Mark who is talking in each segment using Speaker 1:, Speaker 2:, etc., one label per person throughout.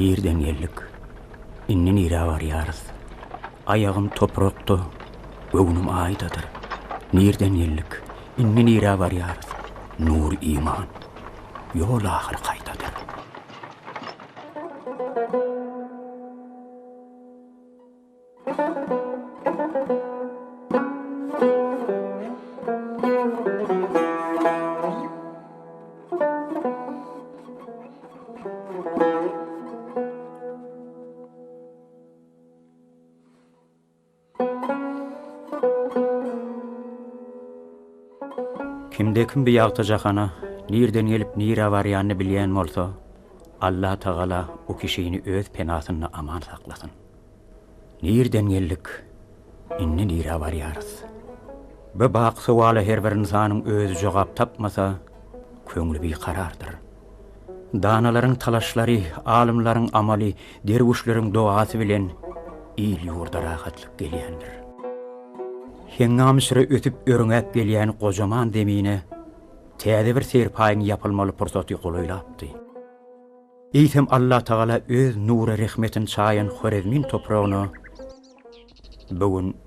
Speaker 1: Nirden geldik? Indi nirä barýarys? Aýagym toprakda, göwnüm Aýdadyr. Nirden geldik? Indi nirä barýarys? Nur iman, ýol ahyry kaýdadyr? Kimde-kim bu ýagty jahana nirden gelip nirä barýanyny bilýän bolsa, Allatagala o kişini öz penasynda aman saklasyn. Nirden geldik, indi nirä barýarys? Bu baky sowala her bir ynsanyň özi jogap tapmasa, köňli bikarardyr. Danalaryň talaşlary, alymlaryň amaly, derwüşleriň dogasy bilen il-ýurda rahatlyk gelýändir. Heňňam içre ösüp-örňäp gelýän gojaman zemine täze bir serpaýyň ýapylmaly pursaty golaýlapdy. Eýsem Allatagala öz nury rehmetini çaýan Horezmin topragyna bu gün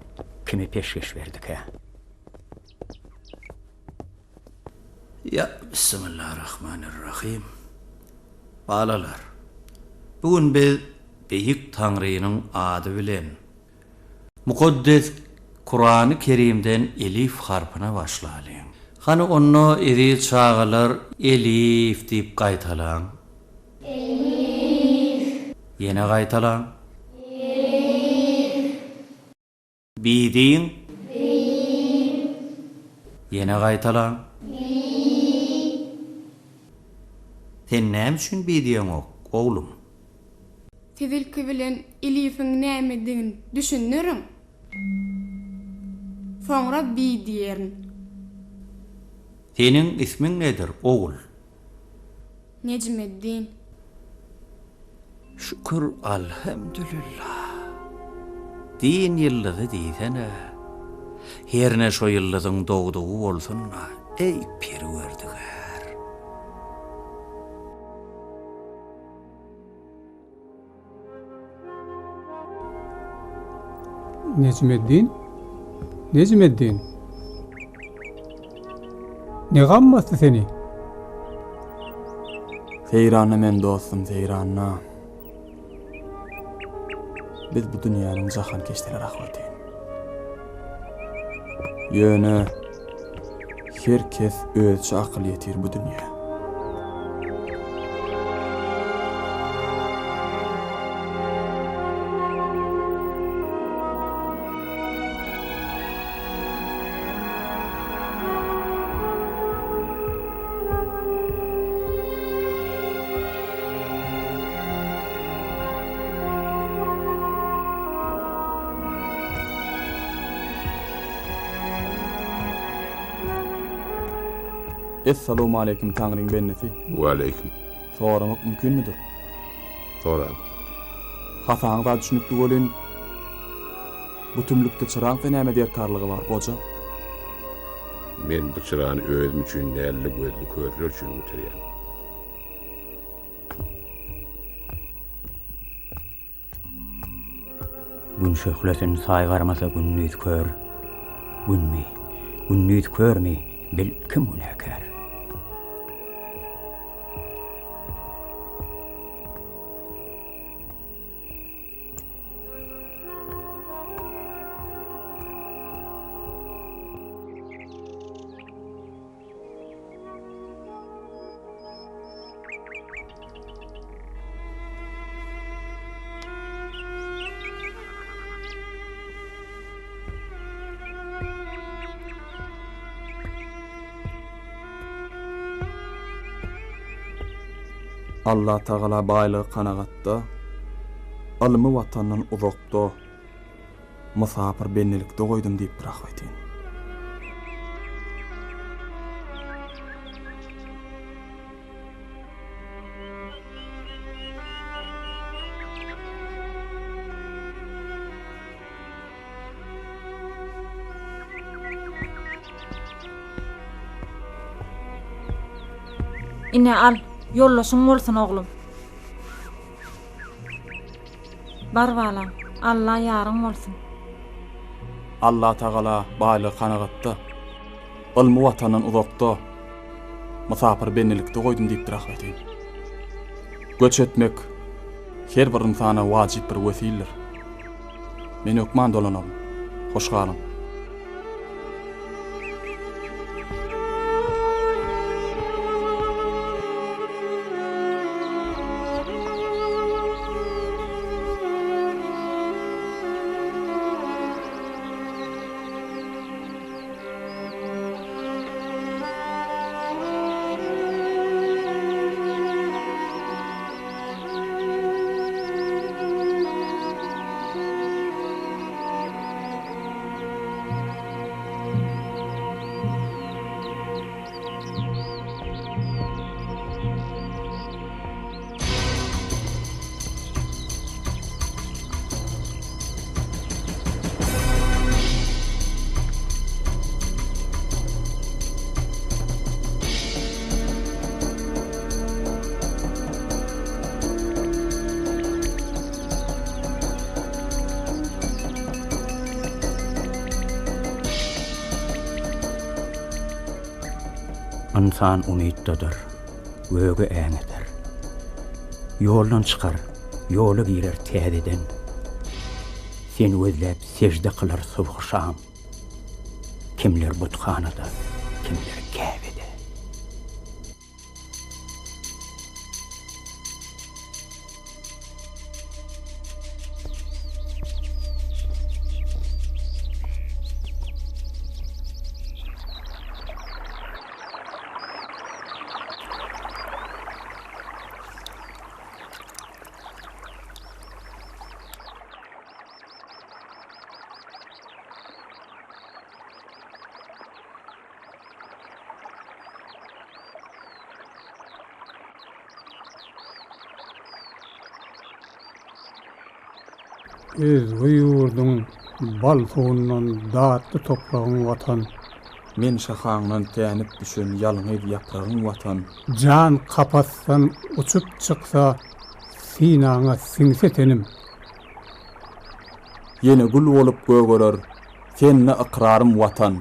Speaker 1: kimi peşgeş berdikä?
Speaker 2: Ýa Bismillarahmanirrahim. Balalar, bu gün biz Beýik Taňrynyň ady bilen Mukaddes Kurany Kerimden Elif harpyna başlalyň. Hany onda eziz çagalar Elif diýip gaýtalaň.
Speaker 3: Elif.
Speaker 2: Ýene gaýtalaň.
Speaker 3: Elif.
Speaker 2: Bi diýiň.
Speaker 3: Bi.
Speaker 2: Ýene gaýtalaň.
Speaker 3: Bi.
Speaker 2: Sen näme üçin bi diýeňok, oglum?
Speaker 4: Siz ilki bilen Elifiň nämedigini düşündiriň. Soňra bi diýerin.
Speaker 2: Seniň ismiň nedir, ogul?
Speaker 4: Nejmeddin.
Speaker 2: Şükür alhemdülillah. Din ýyldyzy diýsene. Herne şo ýyldyzyň dogdugy bolsun-da, eý, Perwerdigär.
Speaker 5: Nejmeddin? Nejmeddin? Ne gam basdy seni?
Speaker 6: Seýranda men dostum, seýranda. Biz bu dünýäniň jahankeşdeleri ahbetin. Ýöne her kes özüçe akyl ýetir bu dünýä. Essalawmaleýkim Taňryň bendesi.
Speaker 7: Waleýkim.
Speaker 6: Soramak mümkinmidir?
Speaker 7: Soraň.
Speaker 6: Hasaňyz-a düşünikli welin, bu tümlükde çyraňsa näme derkarlygy bar, goja?
Speaker 7: Men bu çyrany özüm üçin däl-de, gözli körler üçin göterýän.
Speaker 1: Gün şöhlesin saýgarmasa gündiz kör, Günmi, gündiz körmi, bil kim günäkär.
Speaker 6: Allatagala baýlygy kanagatda, ylmy watandan uzakda, mysapyr bendilikde goýdum diýipdir ahbetin.
Speaker 8: Ine al, ýoldaşyň bolsun oglum.
Speaker 3: Bar balam, Alla ýaryň bolsun.
Speaker 6: Allatagala baýlygy kanagatda, ylmy Watandan uzakda, mysapyr bendilikde goýdum diýipdir ahbetin. Göç etmek her bir ynsana wajyp bir wesildir. Men hökman dolanaryn. Hoş galyň.
Speaker 1: Ynsan umytdadyr, göge äňeder. Ýoldan çykar, ýola girer täzeden. Seni gözläp sežde kylar subhy-şam. Kimler buthanada, kimler Käbede.
Speaker 5: Özge ýurduň bal suwundan datly topragyň Watan.
Speaker 6: Men şahaňdan tänip düşen ýalňyz ýapragyň Watan.
Speaker 5: Jan kapasdan uçup çyksa synaňa siňse tenim.
Speaker 6: Ýene gül bolup gögerer sende ykrarym Watan.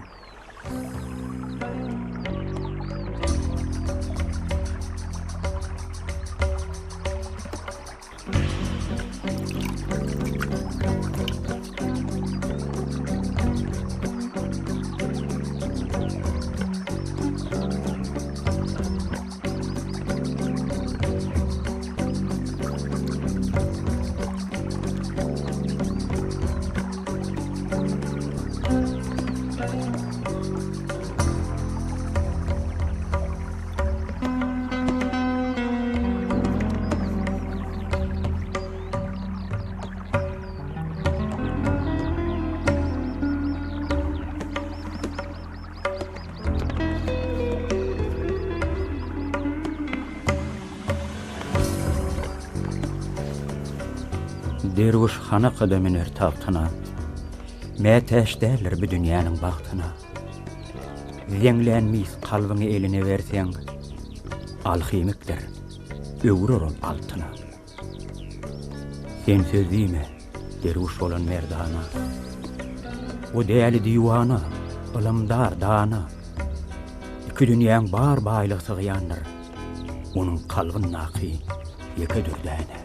Speaker 1: Derwüş hanakada müner tagtyna, Mätäç däldir bu dünýäniň bagtyna. Zeňlän mis kalbyňy eline berseň, Alhimikdir, öwrer ol altyna. Sen söz diýme, derwüş bolan merdana. O däli diwana, ylymdar, dana. Iki dünýäň bar baýlygy sygýandyr onuň kalbyndaky ýeke dürdäne.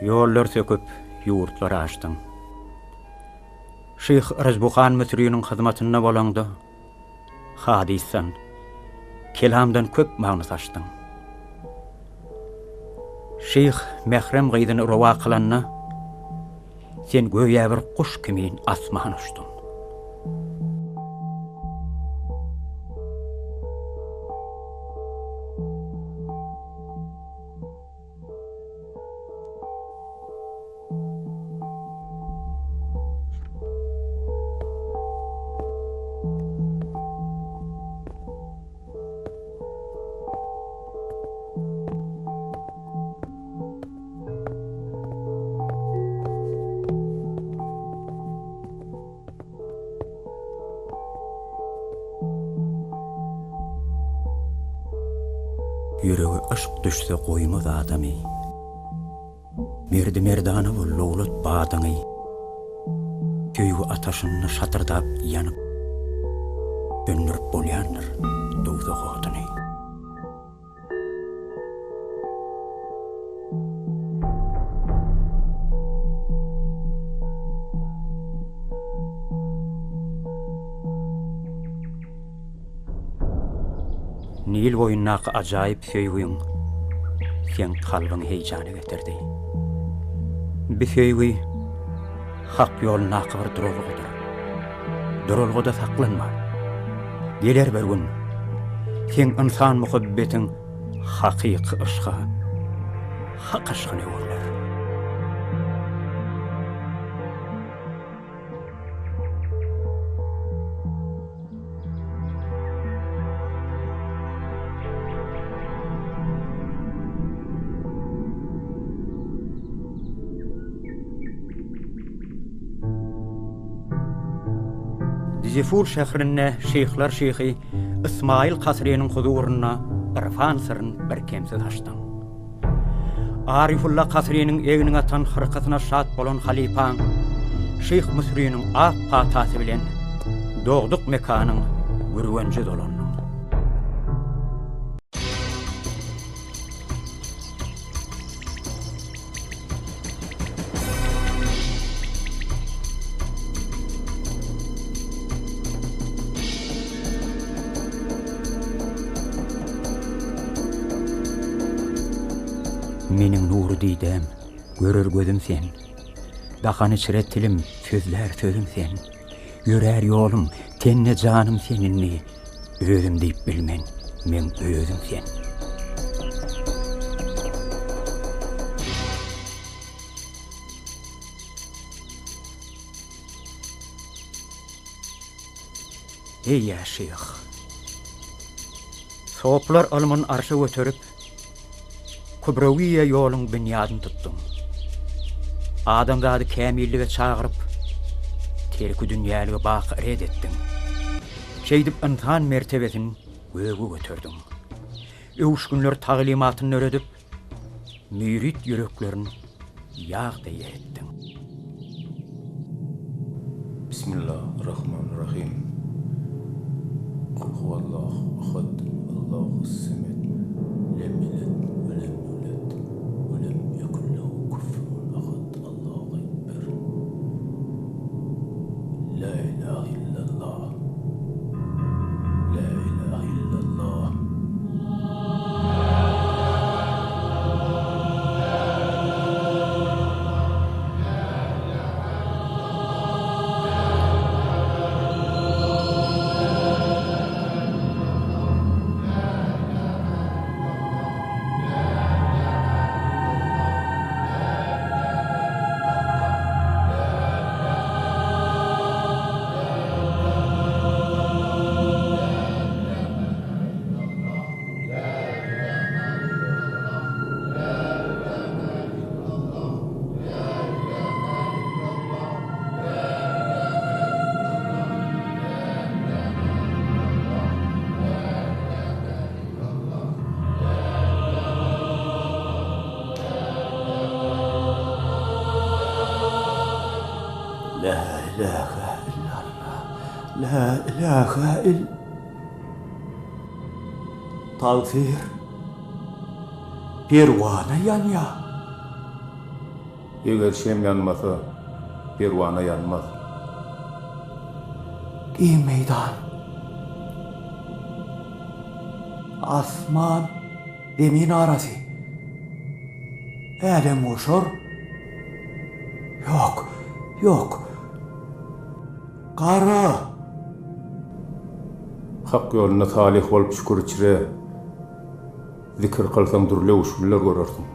Speaker 1: Ýollar söküp, ýurtlar açdyň. Şyh Ryzbuhan Müsriniň hyzmatynda bolaňda, hadysdan, kelamdan köp magny saçdyň. Şyh mährem gyzyny rowa kylanda, sen göýä bir guş kimin asman uçduň. Ýürege yşk düşse goýmaz adamy. Merdi-merdana bol lowlat badyňy. Söýgi ataşynda şatyrdap ýanyp. Söndürip bolýandyr dowzah oduny. Nil boýundaky ajaýyp söýgiň seň kalbyňy heýjana getirdi. Bi söýgi Hak ýolundaky bir duralgadyr. Duralgada saklanma. Geler bir gün, seň ynsan muhabbetiň hakyky yşga, Hak yşgyna öwrüler. Dizefur şährinde şyhlar şyhy Ysmaýyl Kasrynyň huzurynda yrfan syryn birkemsiz açdyň. Aryfulla Kasrynyň egniňe atan hyrkasyna şat bolan halypaň Şyh Müsriniň ak patasy bilen dogduk mekanyň Gürgenje dolandyň. Meniň nury didäm, görer gözüm sen. Dahan içre tilim, sözlär sözüm sen. Ýörär ýolum, tende janym sen indi. Özüm diýip bilmen, meň özüm sen. Eý, ýa şyh! Sopylar ylmyn arşa göterip, Kübrewiýe ýoluň binýadyny tutduň. Adamzady kämillige çagyryp, terkidünýäligi baky ret etdiň. Şeýdip ynsan mertebesin göge göterdiň. Öwüşginler taglymatyny döredip, mürit ýüreklerin ýag deý eritdiň.
Speaker 8: Bismillah Rahman Rahim Kul huwallahu ahad Allahu semed Lem ýeled we lem ýuled we lem ýekun lehu kufuwan ahad Allahu ekber La ilahe illallah La ilahe illallah. La ilahe illallah, la ilahe ill. Tagsyr, perwana ýanýar. Eger şem ýanmasa, perwana ýanmaz. Giň meýdan. Asman, zemin arasy. Älemgoşar. Ýok, ýok. Gara! Hak ýolunda salyh bolup şükür içre zikir kylsaň dürli öwüşginler görersiň.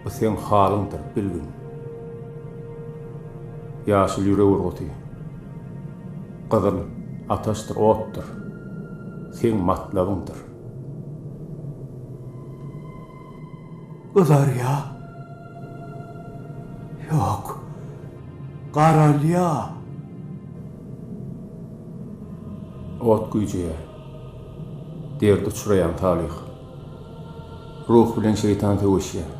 Speaker 8: Bu seň halyňdyr, bilgin. Ýaşyl ýürek urgusy. Gyzyl ataşdyr, otdur. Seň matlabyňdyr. Gyzarýa. Ýok. Garalýa. Ot güýjeýär. Derde uçraýan salyh. Ruh bilen şeýtan söweşýär.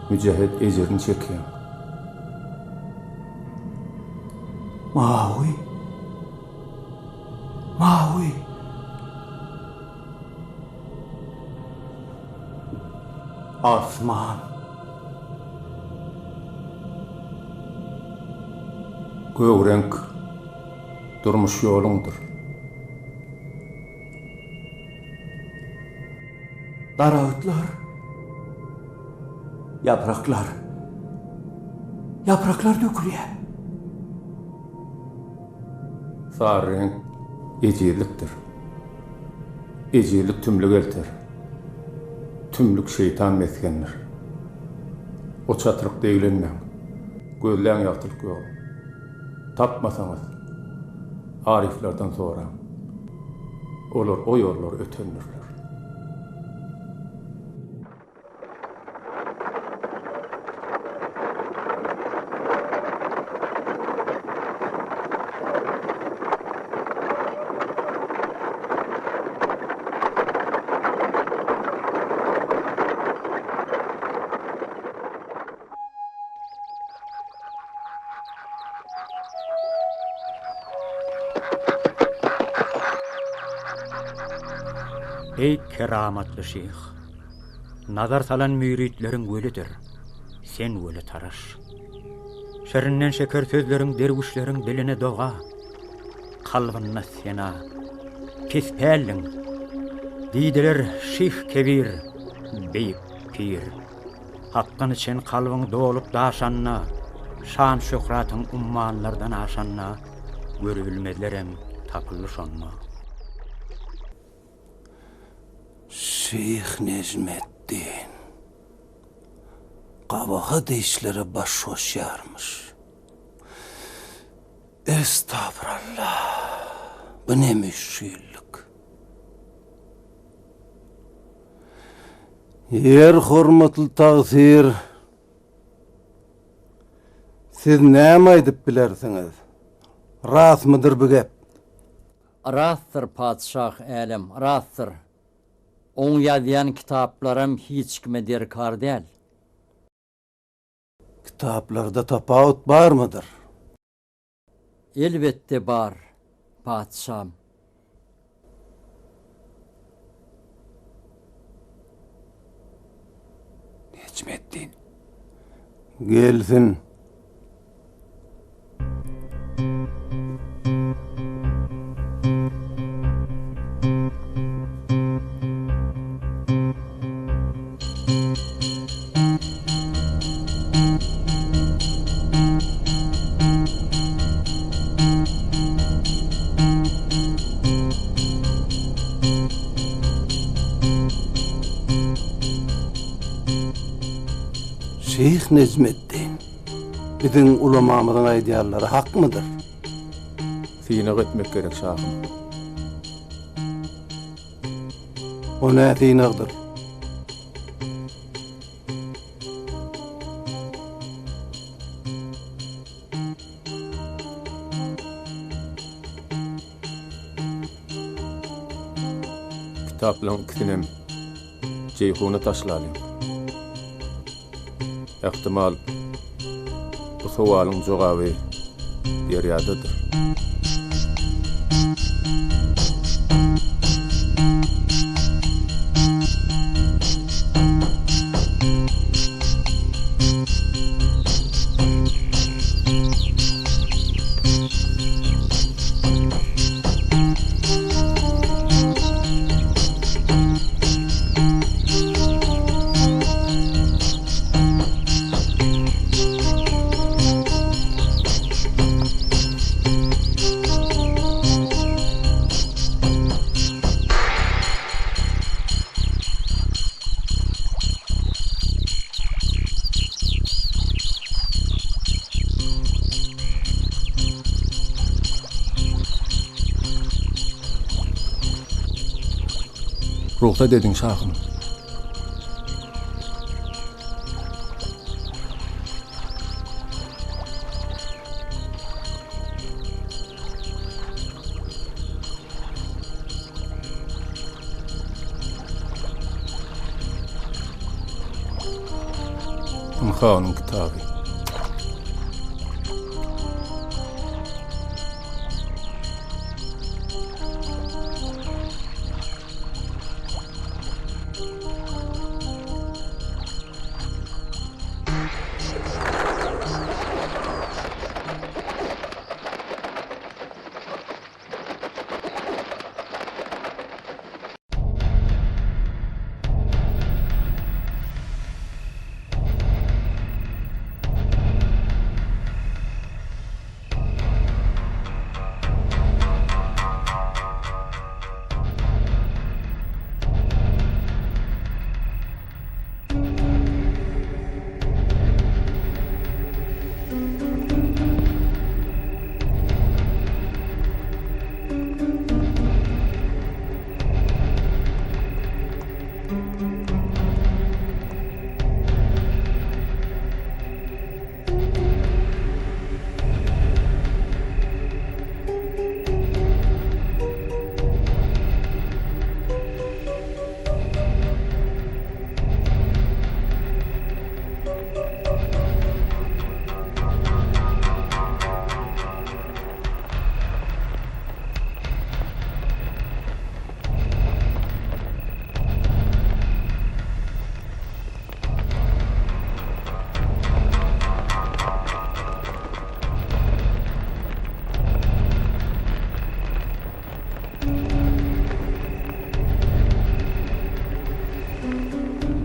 Speaker 8: Müjähit ejirini çekýär.
Speaker 9: Mawy. Mawy. Asman.
Speaker 8: Gök reňk durmuş ýoluňdyr.
Speaker 9: Daragtlar. Ýapraklar. Ýapraklar dökülýär.
Speaker 8: Sary reňk ejizlikdir. Ejizlik tümlük elter. Tümlük şeýtan mesgendir. O çatrykda eglenmäň. Gözläň ýagtylyk ýoluny. Tapmasaňyz, aryflardan soraň. Olar o ýollary ötendirler.
Speaker 1: Eý, keramatly şyh! Nazar salan müritleriň welidir, sen weli taraş. Şirinden şeker sözleriň derwüşleriň diline doga, kalbynda sena. Pes pälliň, diýdiler şyh kebir, beýik pir. Hakdan içen kalbyň dolup daşanda, Şan-şöhratyň ummanlardan aşanda, Görübilmezlerem tapyldy şonda.
Speaker 9: Şyh Nejmeddin gabahat işlere baş goşýarmyş. Estagfurallah, bu ne müşgillik. Ýer hormatly tagsyr, siz näme aýdyp bilersiňiz? Rastmydyr bu gep?
Speaker 10: Rastdyr, patyşah älem, rastdyr. Oň ýazýan kitaplaram hiç kime derkar däl.
Speaker 9: Kitaplarda tapawut barmydyr?
Speaker 10: Elbetde bar, patyşam.
Speaker 9: Nejmeddin. Gelsin. Şeýh Nejmeddin, biziň ulamamyzyň aýdýanlary hakmydyr?
Speaker 8: Synag etmek gerek, şahym.
Speaker 9: O nä synagdyr?
Speaker 8: Kitaplaryň ikisinem Jeýhuna taşlalyň. Ähtimal, bu sowalyň jogaby derýadadyr. Rugsat ediň, şahym. Nirdekä onuň kitaby?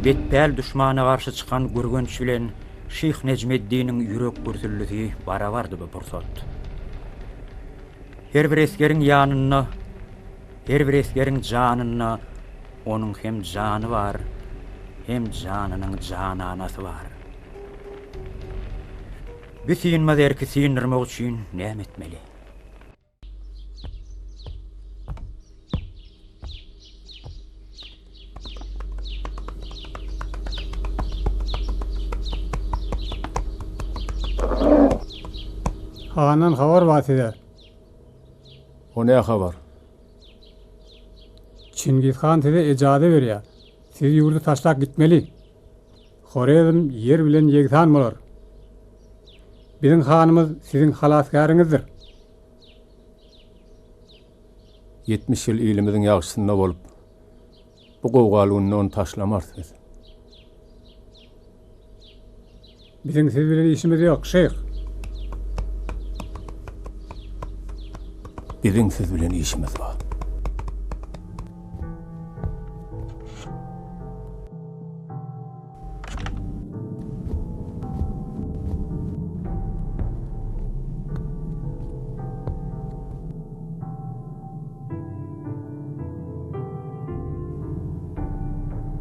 Speaker 1: Betpäl duşmana garşy çykan Gürgenç bilen Şyh Nejmeddiniň ýürek gürsüldisi barabardy bu pursat. Her bir esgeriň ýanynda, her bir esgeriň janynda onuň hem jany bar, hem janynyň jananasy bar. Bu synmaz erki syndyrmak üçin näme etmeli?
Speaker 5: Handan habar bar size.
Speaker 8: O nä habar?
Speaker 5: Çingiz han size ejaza berýär. Siz ýurdy taşlap gitmeli. Horezm ýer bilen ýegsan bolar. Biziň hanymyz siziň halasgäriňizdir.
Speaker 8: 70 ýyl ilimiziň ýagşysynda bolup, bu gowgaly günde ony taşlamarys biz.
Speaker 5: Biziň siz bilen işimiz ýok, şyh.
Speaker 8: Biziň siz bilen işimiz bar.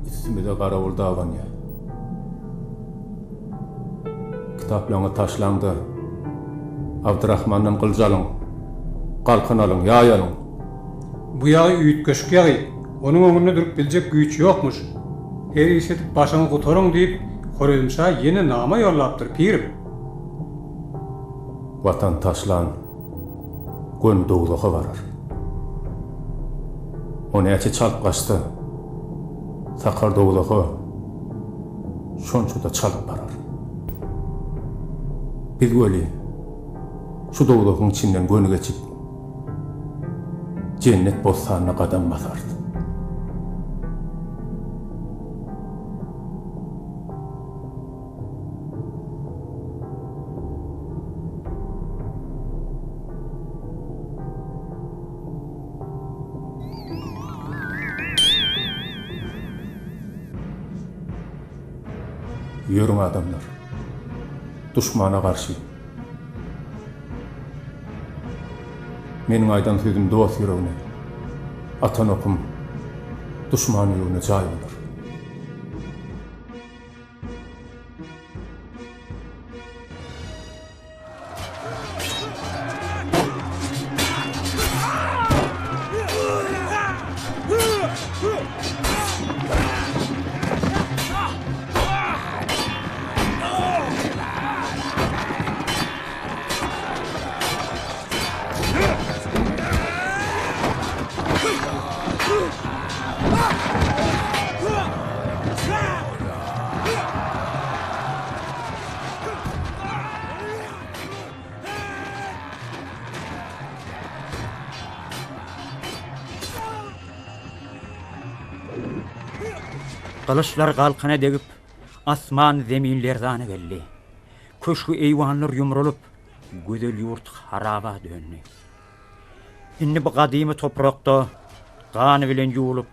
Speaker 8: Üstümize garawul dabanýar. Kitaplaryňyzy taşlaň-da, Abdyrahmandan gylyç alyň, galkan alyň, ýaý alyň.
Speaker 5: Bu ýagy üýtgeşik ýagy, onuň öňünde durup biljek güýç ýokmuş. Her iş edip başyňy gutaryň diýip, Horezmşa ýene nama ýollapdyr, pirim.
Speaker 8: Watan taşlan göni dowzaha barar. O näçe çalt gaçsa, sakar dowzaha şonça-da çalt barar. Biz weli şu dowzahyň içinden göni geçip, jennet bossanyna gadam basarys. Ýörüň adamlar. Duşmana garşy. Meniň aýdan sözüm dost ýüregine, atan okum duşman ýüregine jaý bolar.
Speaker 1: Gylyçlar galkana degip, asman zemin lerzana geldi. Köşgi-eýwanlar ýumrulyp, gözel ýurt haraba döndi. Indi bu gadymy toprakda gany bilen ýuwlup,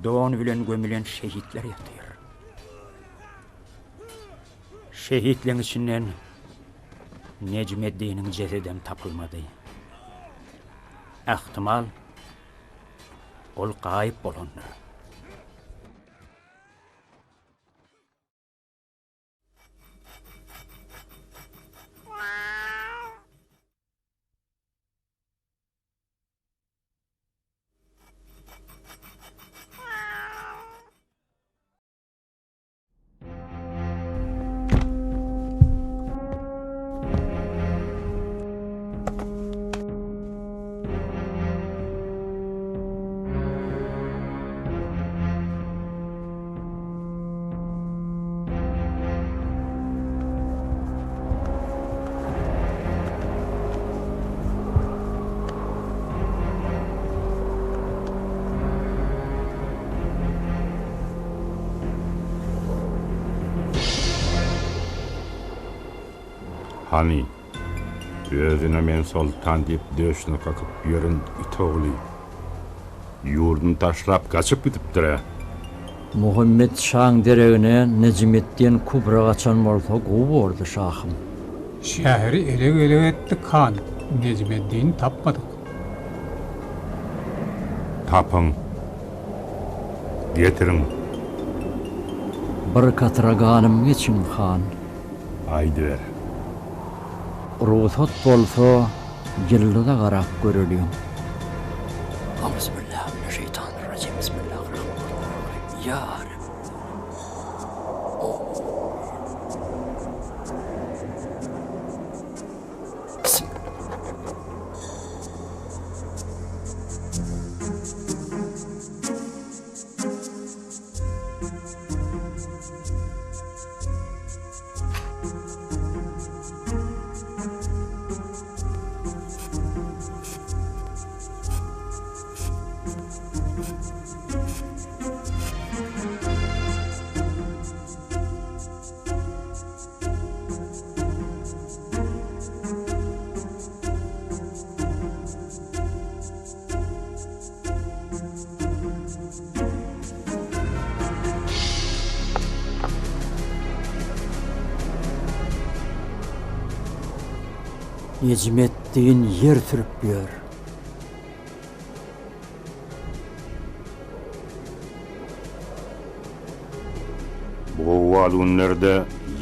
Speaker 1: dony bilen gömülen şehitler ýatyr. Şehitleň içinden Nejmeddiniň jesedem tapylmady. Ähtimal, ol gaýyp bolandyr.
Speaker 7: Hany, özüne men soltan diýip döşüne kakyp ýören it ogly ýurduny taşlap gaçyp gidipdir-ä.
Speaker 10: Muhammet şaň deregine Nejmeddin Kubra gaçan bolsa gowy bordy, şahym.
Speaker 5: Şäheri elek-elek etdik, han, Nejmeddini tapmadyk.
Speaker 7: Tapyň. Getiriň.
Speaker 10: Bir katra ganym geçiň, han.
Speaker 7: Aýdyber.
Speaker 10: Rugsat bolsa, ýyldyza garap göreliň. Auzubillahimineşşeýtanirrajim Bismillahirrahmanirrahim Ýa Reb. Nejmeddin ýer sürüp ýör.
Speaker 7: Bu gowgaly günlerde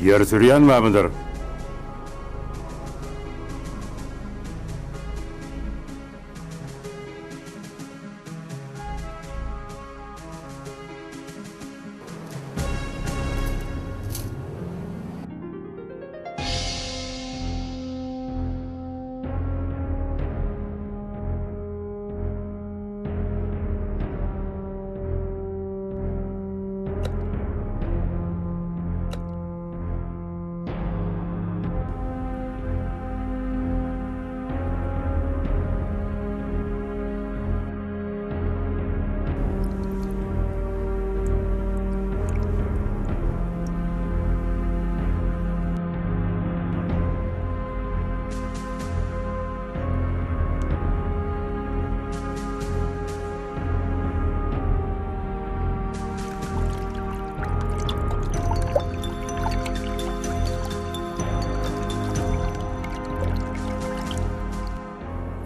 Speaker 7: ýer sürýän barmydyr?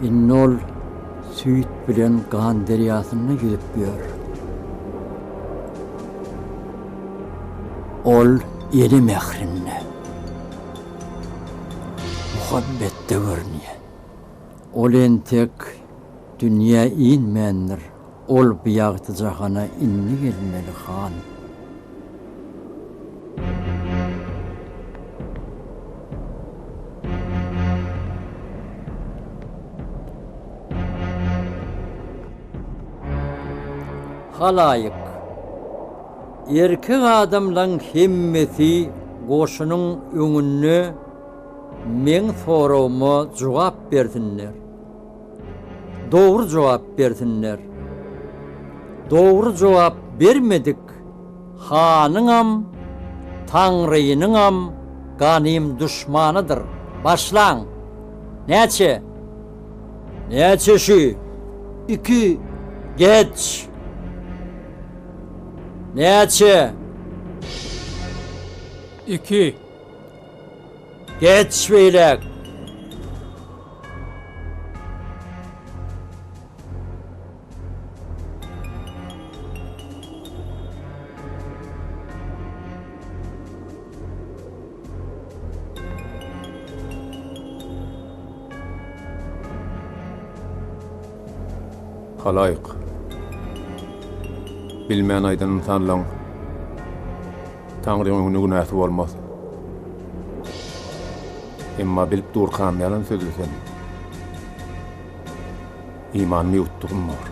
Speaker 10: Indi ol süýt bilen gan derýasynda ýüzüp ýör. Ol ene mährinde, muhabbetde görünýär. Ol entek dünýä inmändir, ol bu ýagty jahana indi gelmeli, han. Halaýyk! Erkek adamlaň hemmesi goşunyň öňünde meň soragyma jogap bersinler. Dogry jogap bersinler. Dogry jogap bermedik. Hanyňam, Taňrynyňam ganym duşmanydyr. Başlaň! Näçe? Näçe şu? Iki. Geç! Näçe?
Speaker 5: Iki.
Speaker 10: Geç beýläk!
Speaker 8: Halaýyk. Bilmän aýdan ynsanlaň Taňryň öňünde günäsi bolmaz. Emma bilip durkam ýalan sözlesem, imanymy ýutdugym bor.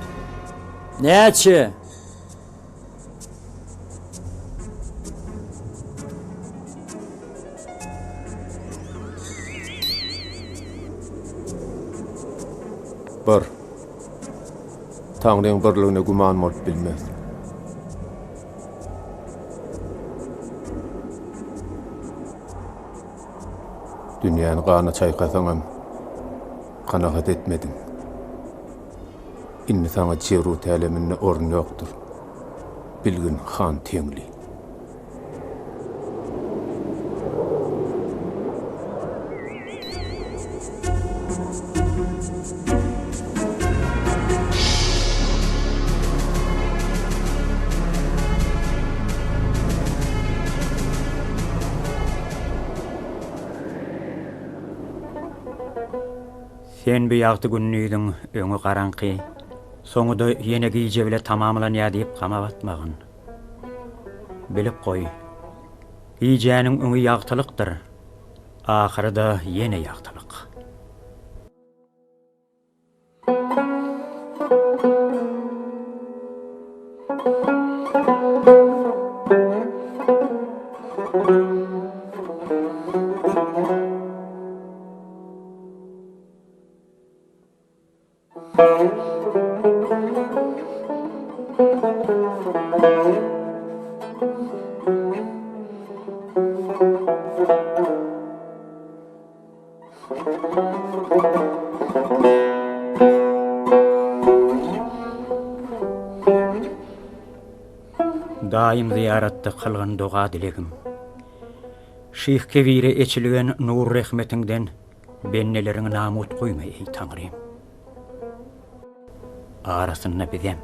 Speaker 10: Näçe?
Speaker 8: Bir. Taňryň birligine güman bolup bilmez. Dünýäni gana çaýkasaňam, kanagat etmediň. Indi saňa Jerut äleminde orun ýokdur. Bilgin, han Teňli.
Speaker 1: Sen bu ýagty gündiziň öňi garaňky, soňy-da ýene gije bile tamamlanýar diýip gama batmagyn. Bilip goý, gijäniň öňi ýagtylykdyr, ahyry-da ýene ýagtylyk. Daýym zyýaratda kylgyn doga-dilegim. Şyh Kebire eçilgen nur-rehmetiňden Bendeleriňi namut goýma, eý, Taňrym! Arasynda bizem.